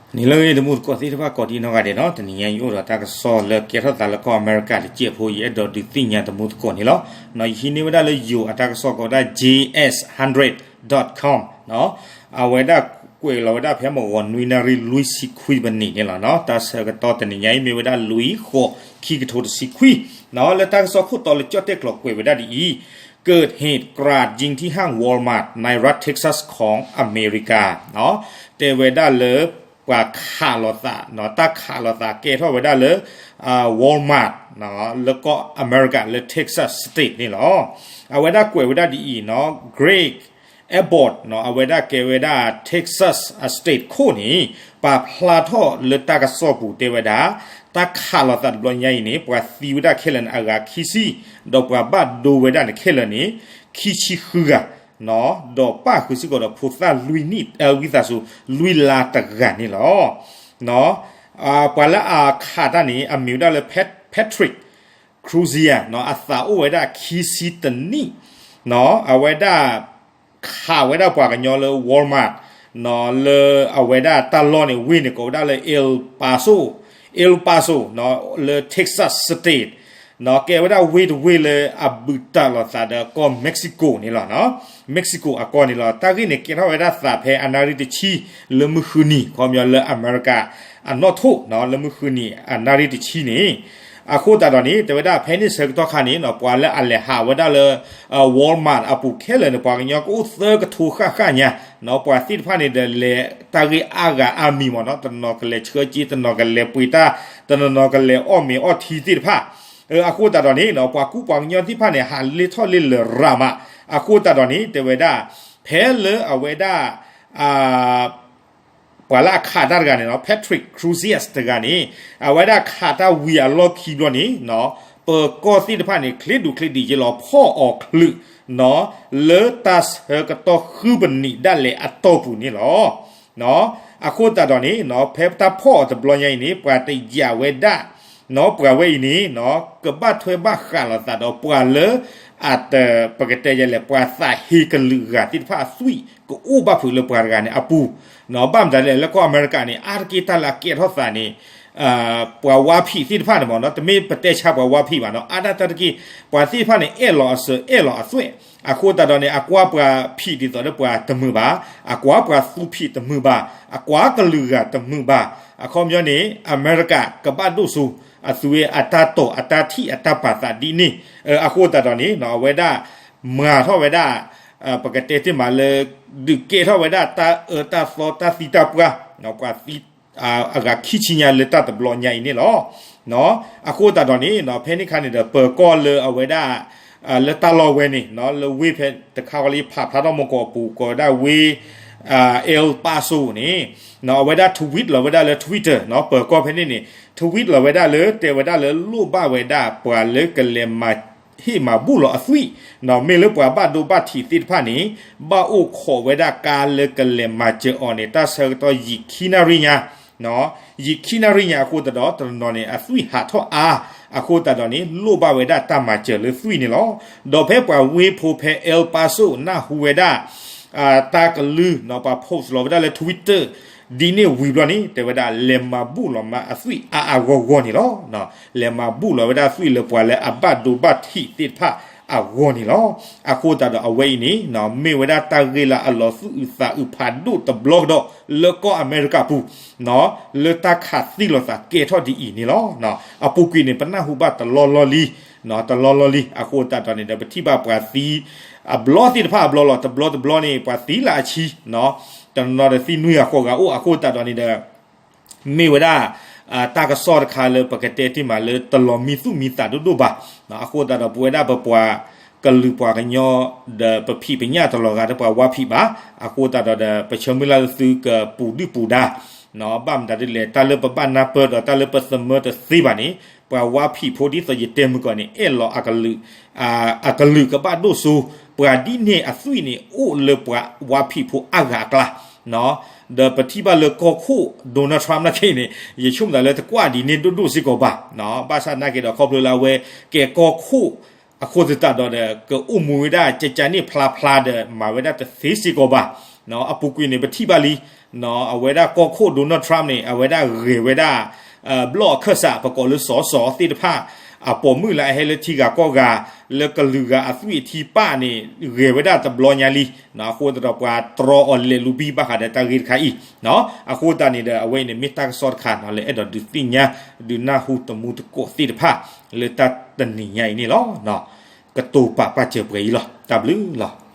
နံၤလၢအဂ့ၤ တံၤသကိးသ့ၣ်တဖၣ် ကိးဒံနီၢ်ဂၤဒဲးနီၤ, တနံၤညါအံၤအိၣ်ဒီးတၢ်ကစီၣ်လၢကဲထီၣ်သးလၢကီၢ်အမဲရကၤတစဲးဖိ ယအဲၣ်ဒိးဒုးသ့ၣ်ညါတံၤသကိးန့ၣ်လီၤ. ယဟံးန့ၢ်ဝဲဒၣ်လၢယိၤအတၢ်ကစီၣ်ကိးဝဲဒၣ် J S hundred dot com အဝဲဒၣ်ကွဲးလီၤဝဲဒၣ်ဖဲမုၢ်ဂီၤနွံနၣ်ရံၣ်လွံၢ်ဆံခွံမံးနံးန့ၣ်လီၤ. တၢ်ဆၢကတီၢ်တနံၤညါအံၤ မ့ၢ်ဝဲဒၣ်လွံၢ်ဃိး ခံကထိတဆံခွံ, လၢတၢ်ကစီၣ်ခိၣ်တီလၢကၠီၣ်တဲၣ်ကျိၤကွဲးဝဲဒၣ်ဒ်အံၤ, เกิดเหตุกราดยิงที่ห้าง Walmart ในรัฐเท็กซัสของอเมริกา တဲဝဲဒၣ်လၢ ပှၤခးလိာ်သး, တၢ်ခးလိာ်သးကဲထီၣ်ဝဲဒၣ်လၢ Walmart လၢကီၢ်အမဲရကၤလၢ Texas State န့ၣ်လီၤ. အဝဲဒၣ်ကွဲးဝဲဒၣ်ဒ်အံၤနီၤ, Greg Abbott အဝဲဒၣ်ကဲဝဲဒၣ် Texas State ခိၣ်န့ၣ် ပာ်ဖျါထီၣ်လၢတၢ်ကစီၣ်ပူၤတဲဝဲဒၣ်, တၢ်ခးလိာ်သးတဘျီညါအံၤန့ၣ် ပှၤသံဝဲဒၣ်ခဲလၢာ်န့ၣ် အဂၤခံဆံ, ဒီးပှၤဘၣ်ဒိဝဲဒၣ်န့ၣ်ခဲလၢာ်န့ၣ် ခံဆံဃုဂၤ ဒီးပၣ်ဃုာ်စ့ၢ်ကီးဒီးဖိသၣ်လွံၢ်နံၣ်, ဝံသးစူၤ လွံၢ်လါတဂၤန့ၣ်လီၤ. ပှၤလၢအခးတၢ်န့ၣ် အမံၤဝဲဒၣ်လၢ Patrick Crusier အသးအိၣ်ဝဲဒၣ်ခံဆံတနံၣ်, အဝဲဒၣ် ခးဝဲဒၣ်ပှၤကညီလၢ Walmart လၢအဝဲဒၣ်တၢ်လီၢ်န့ၣ် ဝ့ၢ်န့ၣ်ကိးဝဲဒၣ်လၢ El Paso, El Paso လၢ Texas State ကဲဝဲဒၣ်ဝ့ၢ်တဝ့ၢ်လၢအဘူးတံၢ်လိာ်သးဒီးကီၢ် Mexico န့ၣ်လီၤ. Mexico အကီၢ်န့ၣ်လီၤ. တၢ်ဂ့ၢ်န့ၣ်ကဲထီၣ်ဝဲဒၣ်သးဖဲအနၣ်ရံၣ်တဆံ လၢမုၢ်ဃုနံၤ ခီပညီလၢအမဲရကၤအနီၢ်ထိၣ် လၢမုၢ်ဃုနံၤအနၣ်ရံၣ်တဆံန့ၣ်, အဃိသတးဒီးန့ၣ် တဲဝဲဒၣ်ဖဲန့ၣ်ဆၢကတီၢ်ခါန့ၣ် ပှၤလၢအလဲၤဟးဝဲဒၣ်လၢ Walmart အပူၤခဲလၢာ်န့ၣ် ပှၤကညီကအိၣ်သၢကထိဃၣ်ဃၣ်ညါ, ပှၤသ့ၣ်တဖၣ်န့ၣ်ဒီးလဲၤတၢ်ဂ့ၢ်အါဂၤအါမံၤမ့ၢ်နီၤ, တနီၤကလဲၤဆှၢက့, တနီၤကလဲၤပှ့ၤတၢ်, တနီၤနီၤကလဲၤအီၣ်မ့ၤအီထံသ့ၣ်တဖၣ် အဃိသတးဒီးန့ၣ် ပှၤကူပှၤကညီသ့ၣ်တဖၣ်န့ၣ် ဟးလ့ထီၣ်လ့လၢာ်ရၤမး, အဃိသတးဒီးန့ၣ် တဲဝဲဒၣ် ဖဲလၢအဝဲဒၣ် ပှၤလၢအခးတၢ်တဂၤန့ၣ်နီၤ, Patrick Crusier တဂၤန့ၣ် အဝဲဒၣ်ခးတၢ်ဝံၤအလီၢ်ခံဘျီန့ၣ် ပၢၤကီၢ်သ့ၣ်တဖၣ်န့ၣ် ချ့ဒူချ့ဒံးယလီၤဖီၣ်အီၤချုး လၢတၢ်ဆၢကတီၢ်ဃုမံးနံးဒၣ်လဲာ်အတီၢ်ပူၤန့ၣ်လီၤ. အဃိသတးဒီးန့ၣ် ဖဲတၢ်ဖီၣ်အီၤတဘျီညါအံၤန့ၣ် ပှၤတယာ်ဝဲဒၣ် ပှၤဝဲအံၤန့ၣ် ကဘၣ်ထွဲဘၣ်ဃးလိာ်သးဒီးပှၤလၢ အတ ပကတဲယဲလဲၣ် ပှၤသးဟ့ကလုာ်ဂၤသ့ၣ်တဖၣ်အသွံၣ် ကအိၣ်ဘၣ်ဖုးလၢပှၤတဂၤန့ၣ်အပူၤ, ဘၣ်မတၤလဲၣ် လၢကီၢ်အမဲရကၤန့ၣ် အါတက့ၢ်တၢ်လၢအကဲထီၣ်သးန့ၣ် ပှၤဝါဖံးသ့ၣ်တဖၣ်န့ၣ်မ့ၢ်နီၤ, တမ့ၢ်ပတဲဆါပှၤဝါဖံးဘၣ်နီၤ, အါဒၣ်တၢ်တက့ၢ် ပှၤသ့ၣ်တဖၣ်န့ၣ် အဲၣ်လီၤအစၢၤအဲၣ်လီၤအသွဲၣ်, အဃိသတးဒီးန့ၣ် အကွၢ်ပှၤဖံးဒ်သိးလၢပှၤတမုာ်ဘၣ်, အကွၢ်ပှၤသူဖံးတမုာ်ဘၣ်, အကွၢ်ကလုာ်ဂၤတမုာ်ဘၣ်, အခီပညီန့ၣ် အမဲရကၤကဘၣ်ဒိၣ်စိ အသူဝဲအတၢ်တိာ်အတၢ်ထံၣ်အတၢ်ပာ်သးဒ်န့ၣ်, အဃိသတးဒီးန့ၣ် အဝဲဒၣ် မၤထီၣ်ဝဲဒၣ် ပကတဲတ့ၢ်မးလၢ ဒုးကဲထီၣ်ဝဲဒၣ်တၢ်အၢတၢ်သီတၢ်သံတၢ်ပှၢ်, ပှၤသံ အဂၤခံဆံညါလၢတၢ်တဘျီညါအံၤန့ၣ်လီၤ. အဃိသတးဒီးန့ၣ် ဖဲန့ၣ်ခါန့ၣ်ဒီး ပၢၤကီၢ်လၢအဝဲဒၣ် လၢတၢ်လီၢ်ဝဲန့ၣ် လၢဝ့ၢ်ဖဲတခါဝဲလၢဖးဖျါထီၣ်မူကီၢ်အပူၤ ကိးဝဲဒၣ်ဝ့ၢ် El Paso န့ၣ် အဝဲဒၣ် tweet လီၤဝဲဒၣ်လၢ Twitter နီၤ, ပၢၤကီၢ်ဖဲန့ၣ်န့ၣ် tweet လီၤဝဲဒၣ်လၢ တဲဝဲဒၣ်လၢလိၣ်ဘၣ်ဝဲဒၣ်ပှၤလၢကလဲၤမၤဟ့ၣ်မၤဘူၣ်လီၤအသွံၣ်, မ့ၢ်လၢပှၤဘၣ်ဒိဘၣ်ထံးသ့ၣ်တဖၣ်န့ၣ် ဘၣ်အိၣ်ခိးဝဲဒၣ်ကါလၢကလဲၤမၤစၢၤအီၤန့ၣ် တၢ်ဆၢကတီၢ်ယံာ်ခံနၣ်ရံၣ်ညါ ယံာ်ခံနၣ်ရံၣ်ညါအဃိသတးဒီး တနီၤန့ၣ် အသွံၣ်ဟးထီၣ်အါ, အဃိသတးဒီးန့ၣ် လိၣ်ဘၣ်ဝဲဒၣ်တၢ်မၤစၢၤလၢသွံၣ်န့ၣ်လီၤ. ဒီးဖဲပှၤဝ့ၢ်ဖိဖဲ El Paso နၢ်ဟူဝဲဒၣ် တၢ်ကလုၢ် ပှၤ post လီၤဝဲဒၣ်လၢ Twitter ဒ်န့ၣ်ဝံၤဘျီန့ၣ် တဲဝဲဒၣ်လဲၤမၤဘူၣ်လီၤမးအသွံၣ်အါအါဂီၢ်ဂီၢ်န့ၣ်လီၤ. လဲၤမၤဘူၣ်လီၤဝဲဒၣ်သွံၣ်လၢပှၤလၢအဘၣ်ဒိဘၣ်ထံးသ့ၣ်တဖၣ်အဂီၢ်န့ၣ်လီၤ. အဃိသတးဒီးအဝဲအံၤန့ၣ် မ့ၢ်ဝဲဒၣ်တၢ်ဂ့ၢ်လၢအလီၤသူၣ်အုးသးအုးဖးဒိၣ်တဘျီကဒီး လၢကီၢ်အမဲရကၤပူၤ လၢတၢ်ခးသံလိာ်သးကဲထီၣ်ဒ်အံၤန့ၣ်လီၤ. အပူၤကွံာ်န့ၣ် ပနၢ်ဟူဘၣ်တလီၢ်လီၢ်လံ တလီၢ်လီၢ်လံ. အဃိသတးဒီးန့ၣ်ဒီး ပထံၣ်ဘၣ်ပှၤသံ အဘျီသ့ၣ်တဖၣ်အဘျီလီၤ. တဘျီတဘျီန့ၣ် ပှၤသံလၢအဆံ တနီၤဒီးသံနွံဂၤဃိးဂၤအိၣ်. အဃိသတးဒီးန့ၣ်ဒီး မ့ၢ်ဝဲဒၣ် တၢ်ကစီၣ်တခါလၢပကတဲတ့ၢ်မးလၢ တလီၤမံသူၣ်မံသးဒိၣ်ဒိၣ်ဘၣ်. အဃိသတးဒီး ပဝဲဒၣ်ပပှၤကလုာ်ပှၤကညီ ဒီးပဖံးပညၣ်တလီၤဂာ်ဒီးပှၤဝါဖံးဘၣ်. အဃိသတးဒီးဒီး ပဆၢမုၢ်လၢ်လၢသုကပူၤဒုၣ်ပူၤဒါ ဘၣ်မတၤဒ်လဲၣ် တၢ်လၢပဘၣ်နၢ်ပၢၢ်ဒီးတၢ်လၢပသမၢတသ့ဘၣ်န့ၣ် ပှၤဝါဖံးဖိဒ်သိးယတဲမုၢ်ကီၢ်န့ၣ် အဲၣ်လီၤအကလုာ် အကလုာ်ကဘၣ်ဒိၣ်စိ ပှၤဒ်န့ၣ်အသွံၣ်န့ၣ် အိၣ်လၢပှၤဝါဖံးဖိအါဂၤအကျါ ဒီးပထံၣ်ဘၣ်လၢကီၢ်ခိၣ် Donald Trump နာ်က့န့ၣ် ယဆိကမိၣ်သးလၢတကွၢ်ဒ်န့ၣ်ဒိၣ်ဒိၣ်စ့ၢ်ကီးဘၣ်. ဘၣ်ဆၣ်နာ်က့ဒီးခီဖျိလၢအဝဲကဲကီၢ်ခိၣ် အဃိသတးဒီးဒီး ကအိၣ်မူဝဲဒၣ်ကကန့ၣ်ဖျါဖျါဒီး မၤဝဲဒၣ်တသ့စ့ၢ်ကီးဘၣ်. အပူၤကွံာ်န့ၣ် ပထံၣ်ဘၣ်လံ, အဝဲဒၣ်ကီၢ်ခိၣ် Donald Trump န့ၣ် အဝဲဒၣ်ဂဲၤဝဲဒၣ် ဘျီၣ်အခၢၣ်စး ပကိးလၢစီၤစီၤသ့ၣ်တဖၣ် အပိာ်မုၣ်လၢအဟဲလၢထံဂၤကီၢ်ဂၤ လၢကလုာ်ဂၤအသွံၣ်အထံပၣ်န့ၣ် ဂဲၤဝဲဒၣ်တဘျီညါလံ. အဃိသတးဒီးပှၤတြီအီၤလဲၤလူၤဘံၣ်ဘၣ်ဃးဒီးတၢ်ဂ့ၢ်တခါအံၤ, အဃိသတးန့ၣ်ဒီး အဝဲအံၤန့ၣ်မ့ၢ်တၢ်ကစီၣ်တခါလၢအဲၣ်ဒိးဒုးသ့ၣ်ညါ ဒုးနၢ်ဟူတမူသကိးသ့ၣ်တဖၣ် လၢတၢ်တနံၤညါအံၤန့ၣ်လီၤ. ကတိၤပာ်ပာ်စၢၤပှဲၤအံၤလီၤ. တၢ်ဘျုးလီၤ.